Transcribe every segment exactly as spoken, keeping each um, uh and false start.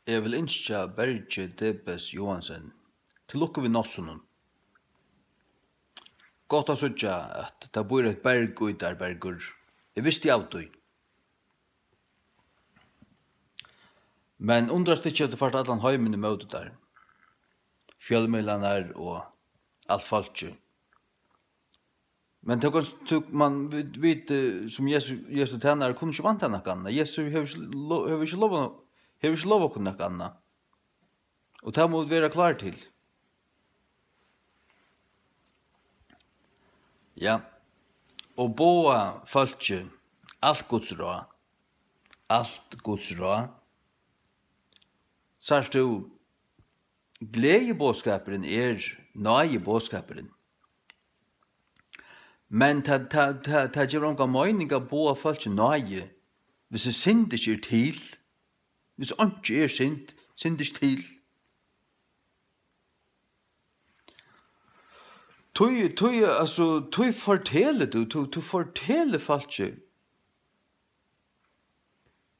Eg vil ynskja Bergi Debes Johansen til lukku við náttsonnum. Gott at síggja, at tað býr eitt berg í tær, Bergur. Eg visti av tí. Men undrast ikki, at tú fært allan heimin ímóti tær. Fjølmiðlarnar og alt fólkið. Men tú kanst, tú, man, vit, vit, eh, sum Jesu, Jesu tænarar kunnu ikki vænta nakað annað. Jesus hevur ikki lo-, hevur ikki lovað, hevur ikki lovað okkum nakað annað. Og tað mugu vit vera klár til. Ja. Og boða fólki alt Guds ráð. Alt Guds ráð. Sært tú, gleðiboðskapurin er náðiboðskapurin. Men tað, tað, tað, tað gevur onga meining at boða fólki náði, hvis synd ikki er til. Hvis einki er synd, synd ikki til. Tí, tí, altso, tí fortelur tú, tú, tú fortelur fólki,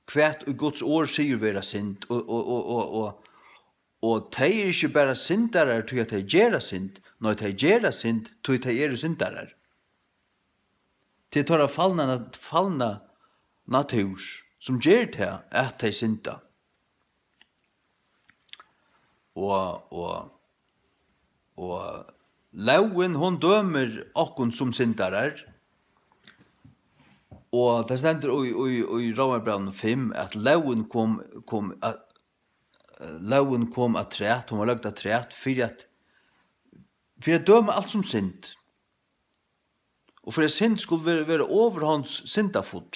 hvat ið Guds orð sigur vera synd, og, og, og, og, og, og tey eru ikki bara syndarar, tí at tey gera synd, nei, tey gera synd, tí tey eru syndarar. Tað er teirra falna nat-, falna natúr, sum ger tað, at tey synda. Og, og, og lógin, hon dømir okkum sum syndarar. Og tað stendur í, í, í Rómarbrævinum fimm, at lógin kom, kom, at, lógin kom afturat, hon var løgd afturat fyri at, fyri at døma alt sum synd. Og fyri at synd skuldi vera, vera ovurhonds syndafull.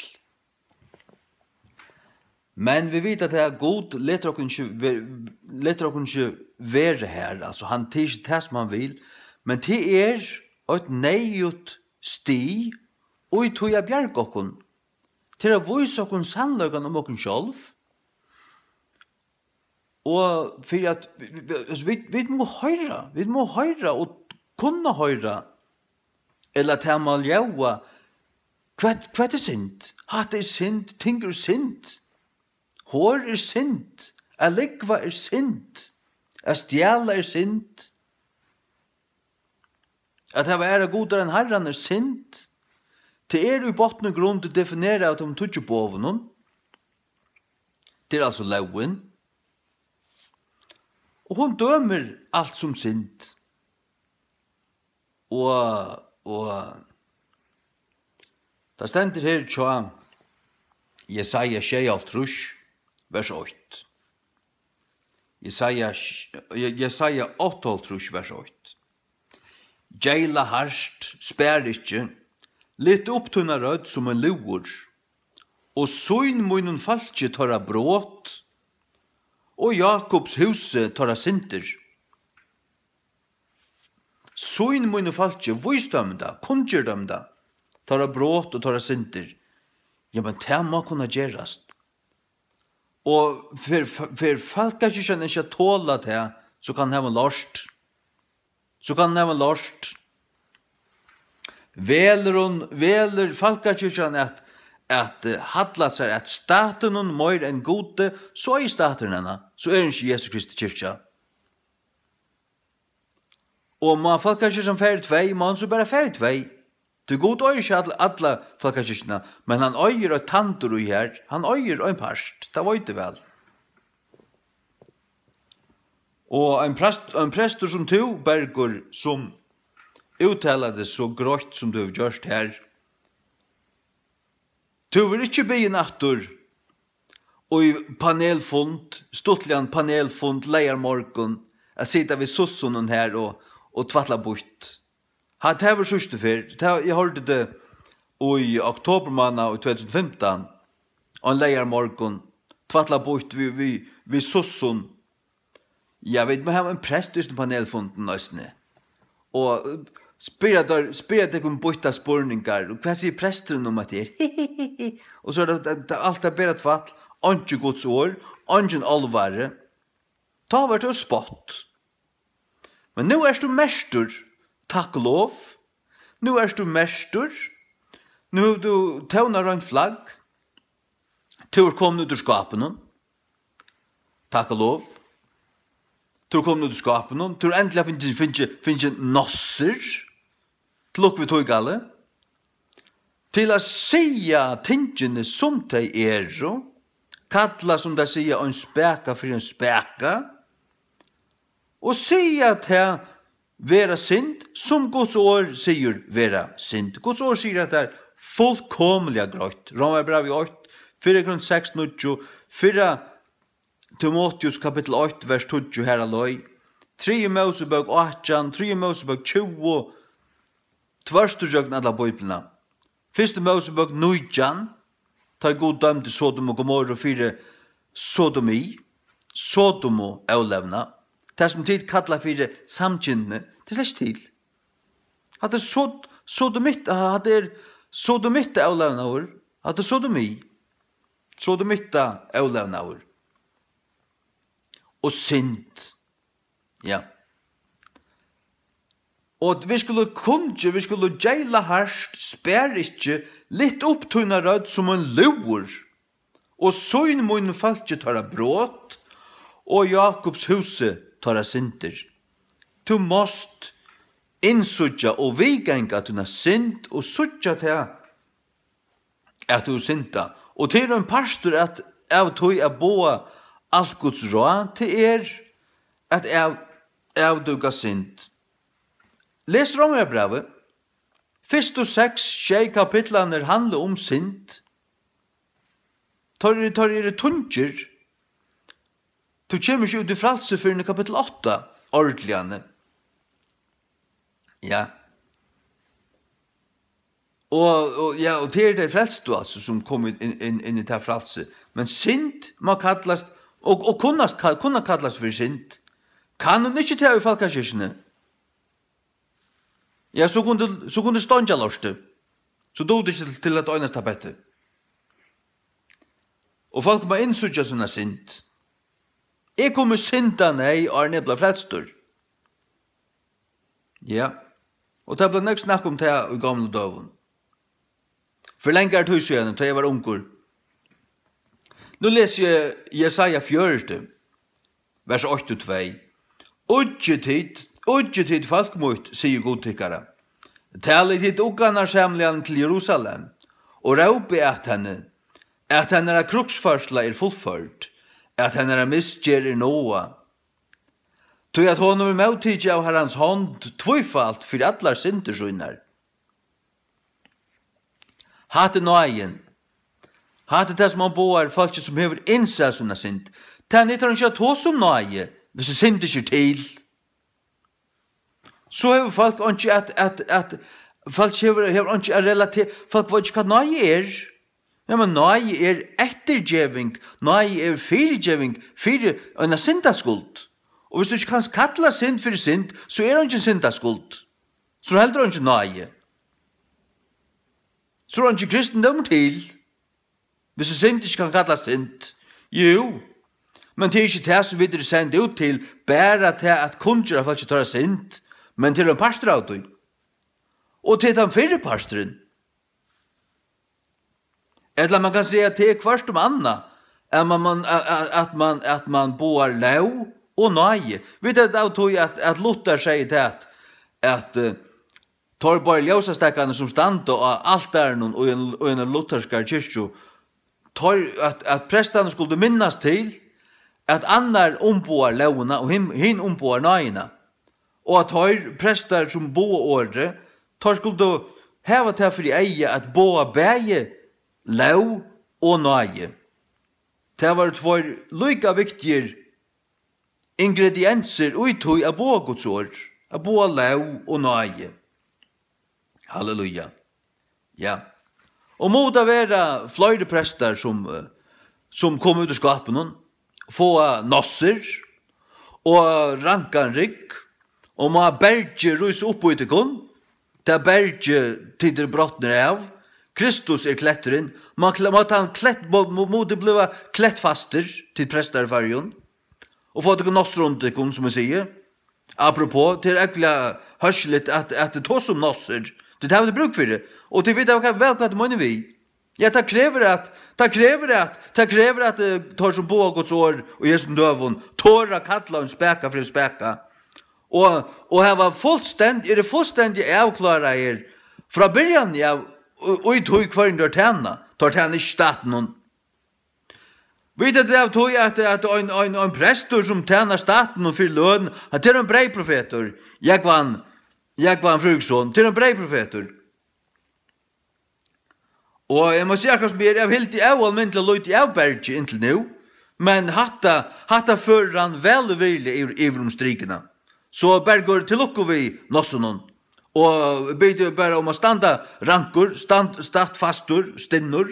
Men vit vita tað, at Gud letur okkum ikki ver-, letur okkum ikki vera har. Altso, hann, tað er ikki tað, sum hann vil, men tað er eitt neyðugt stig í tí at bjarga okkum. Tað er at vísa okkum sannleikan um okkum sjálv. Og fyri at, vi, vi, altso, vit, vit mugu hoyra, vit mugu hoyra og kunna hoyra, ella tað má ljóða, hvat, hvat er synd? Hatta er synd, ting er synd. Hor er synd, at lúgva er synd, at stjala er synd. At hava aðrar gudar enn Harran er synd. Tað er í botn og grund definerað av teimum tíggju boðunum. Tað er altso lógin. Og hon dømir alt sum synd. Og, og tað stendur her hjá Jesaja sjeyoghálvtrýss, vers eitt. Jesaja, Je-, Jesaja áttaoghálvtrýss, vers eitt. Geyla hart, spar ikki, lyft upp tína rødd sum ein lúður, og sýn mínum fólki teirra brot, og Jakobs húsi teirra syndir. Sýn mínum fólki, vís teimum tað, kunngjør teimum tað, teirra brot og teirra syndir. Ja, men tað má kunna gerast. Og fer, fer fólkakirkjan ikki at tola tað, so kann hon hava lort. So kann hon hava lort. Velur hon, velur fólkakirkjan at, at, eh, halla sær at statinum meir enn Gudi, so eigur staturin hana. So er hon ikki Jesu Kristi kirkja. Og má fólkakirkjan fara í tvey, má hon so bara fara í tvey. Tí Gud eigur ikki all-, alla fólkakirkjuna, men hann eigur eitt tandur í har, hann eigur ein part, tað veit eg væl. Og ein prest-, ein prestur sum tú, Bergur, sum úttalar teg so greitt sum tú hevur gjørt her, tú verður ikki biðin aftur í panelfund, stuttligan panelfund leygarmorgun, at sita við sussunum her og, og tvætla býtt. Hatta var síðstu ferð, tað, eg hoyrdi tað í oktobermánað í tvey túsund og fimtan, ein leygarmorgun, tvætla býtt við, við, við sussum. Ja, vit mugu hava ein prest í hesum panelfundinum eisini. Og, eh, spyrja teir, spyrja tykkum býttar spurningar. Og hvat sigur presturin um at tað er? Og so er tað, tað, tað alt tað bara tvætl, einki Guds orð, eingin álvara. Tá var tað spott. Men nú ert tú merktur, takk og lov. Nú ert tú merktur. Nú hevur tú tónað reint flagg. Tú ert komin út úr skápinum. Takk og lov. Tú ert komin út úr skápinum. Tú ert endiliga fingið, fingið, fingið nossir. Til lukku við tí, Galli. Til at siga tingini, sum tey eru, kalla, sum tey siga, ein spaka fyri ein spaka, og siga tað vera synd, sum Guds orð sigur vera synd. Guds orð sigur, at tað er fullkomiliga greitt. Rómarbrævið eitt, fyrra Korint seks níggju, fyrra Timoteus kapittul eitt, vers tíggju, har á leið. Triðju Mósebók átjan, Triðju Mósebók tjúgu, tvørtur gjøgnum alla Bíbliuna. Fyrstu Mósebók nítjan, tá Gud dømdi Sodom og Gomorru fyri sodomi, Sodomu ólevna, tað sum tit kalla fyri samkynhneigð, tað er slett ikki til. Hatta er sod-, sodomitt, hatta er sodomitta ólevnaður, hatta er sodomi, sodomitta ólevnaður. Og synd. Ja. Og at vit skulu kunngjø-, vit skulu geyla hart, spar ikki, lyft upp tína rødd sum ein lúður, og sýn mínum fólki teirra brot, og Jakobs húsi teirra syndir. Tú mást innsíggja og viðganga tína synd og síggja tað, at tú synda. Og tað er ein partur at, av tí at boða alt Guds ráð, tað er at av-, avdúka synd. Les Rómarbrævið. Fyrstu seks, sjey kapitlarnir handla um synd. Teir eru, teir eru tungir. Tú kemur ikki út í frælsi fyrr enn í kapittul átta, ordiliga. Ja. Og, og, ja, og tað eru tey frelstu, altso, sum komu inn, inn, inn í tað frælsi. Men synd má kallast, og, og kunnast, ka-, kunna kallast fyri synd. Kann hon ikki tað í fólkakirkjuni? Ja, so kundi, so kundi steingja lortið. So dugdi ikki til, til at einast tapetti. Og fólk má innsíggja sína synd. Eg kom í syndaneyð, áðrenn eg bleiv frelstur. Ja. Og tað bleiv nógv snakk um tað í gomlu døgum. Fyri langari tíð síðani, tá eg var ungur. Nú lesi eg Jesaja fjøruti, vers eitt og tvey. Íggið tit, íggið tit, fólk mítt, sigur Gud tykkara. Talið tit uggarnarsamligan til Jerusalem, og rópið at henni, at hennara krígsførsla er fullførd, at hennara misgerð er náað. Tí at hon hevur móttikið av Harrans hond tvífalt fyri allar syndir sínar. Hatta er náðin. Hatta er tað, sum hann boðar fólki, sum hevur innsæð sína synd. Tað nyttar einki at tosa um náði, viss synd ikki er til. So hevur fólk einki at, at, at, fólk hevur, hevur einki at relatera, fólk veit ikki, hvat náði er. Ja, men náði er eftirgeving, náði er fyrigeving fyri eina syndaskuld. Og viss tú ikki kanst kalla synd fyri synd, so er eingin syndaskuld. So er heldur eingin náði. So er eingin kristindómur til. Viss synd ikki kann kallast synd. Jú, men tað er ikki tað, sum vit eru send út til, bara tað at kunngera fólki teirra synd, men tað er ein partur av tí. Og tað er tann fyrri parturin. Ella man kann siga, at tað er hvørt um annað, at man, man, at, at, at man, at man boðar lóg og náði. Vit hava av tí, at, at Luther segði tað, at, eh, teir báðir ljósastakkarnir, sum standa á altarinum í ein, í eini lutherskari kirkju, teir, at, at prestarnir skuldu minnast til, at annar umboðar lógina og hin, hin umboðar náðina. Og at teir prestar, sum boða orðið, teir skuldu hava tað fyri eyga at boða bæði lóg og náði. Tað vóru tveir líka viktigir ingrediensir í tí at boða Guds orð, at boða lóg og náði. Halleluja. Ja. Og mugu tað vera fleiri prestar, sum, eh, sum koma út úr skápinum, fáa nossir og rankan rygg, og má bergið rísa upp í tykkum, tað bergið, tit eru brotnir av, Kristus er kletturin, má kle-, má tann klett-, má, má, mugu tit bliva klettfastir, tit prestar í Føroyum, og fáa tykkum nossir undir tykkum, sum eg sigi. Apropos, tað er ógvuliga hóskiligt at, at tosa um nossir. Tað hava vit brúk fyri. Og tit vita væl, hvat eg meini við. Ja, tað krevur at, tað krevur at, tað krevur at, eh, teir sum boða Guds orð í hesum døgum, tora kalla ein spaka fyri ein spaka. Og, og hava fullstend-, eru fullstendig avkláraðir frá byrjan av, í, í tí hvørjum teir tæna. Teir tæna ikki statinum. Vit, tað er av tí at, at ein, ein, ein prestur sum tænar statinum fyri løn, at tað er ein breyðprofetur, Jógvan, Jógvan Fríðriksson, tað er ein breyðprofetur. Og eg má siga, akkurát sum er, eg havi hildið óalmindiliga lítið av Bergi inntil nú, men hatta, hatta førir hann væl og virðiliga yvir, yvir um strikuna. So Bergur, til lukku við nossunum. Og eg biði teg bara um at standa rankur, stand, statt fastur, stinnur,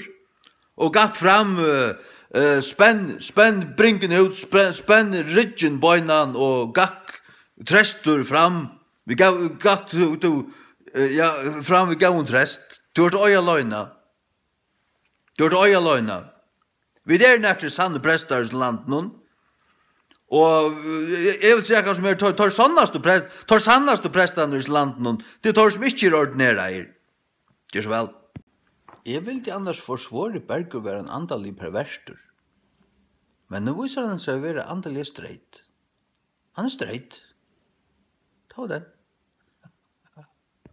og gakk fram, eh, eh, spenn, spenn bringuna út, spenn, spenn ryggin, beinan, og gakk trestur fram. Við góð-, gakk tú, tú, eh, ja, fram við góðum treyst. Tú ert ei aleina. Tú ert ei aleina. Vit eru nakrir sannir prestar í hesum landinum. Og, eh, eg vil siga, kanska meir, teir, teir sannastu pre-, teir sannastu prestarnir í hesum landinum, tað eru teir, sum ikki eru ordineraðir. Ger so væl. Eg vildi annars forsvorið, Bergur var ein andaligur perversur. Men nú vísir hann seg at vera andaliga streyt. Hann er streyt. Tá var tað.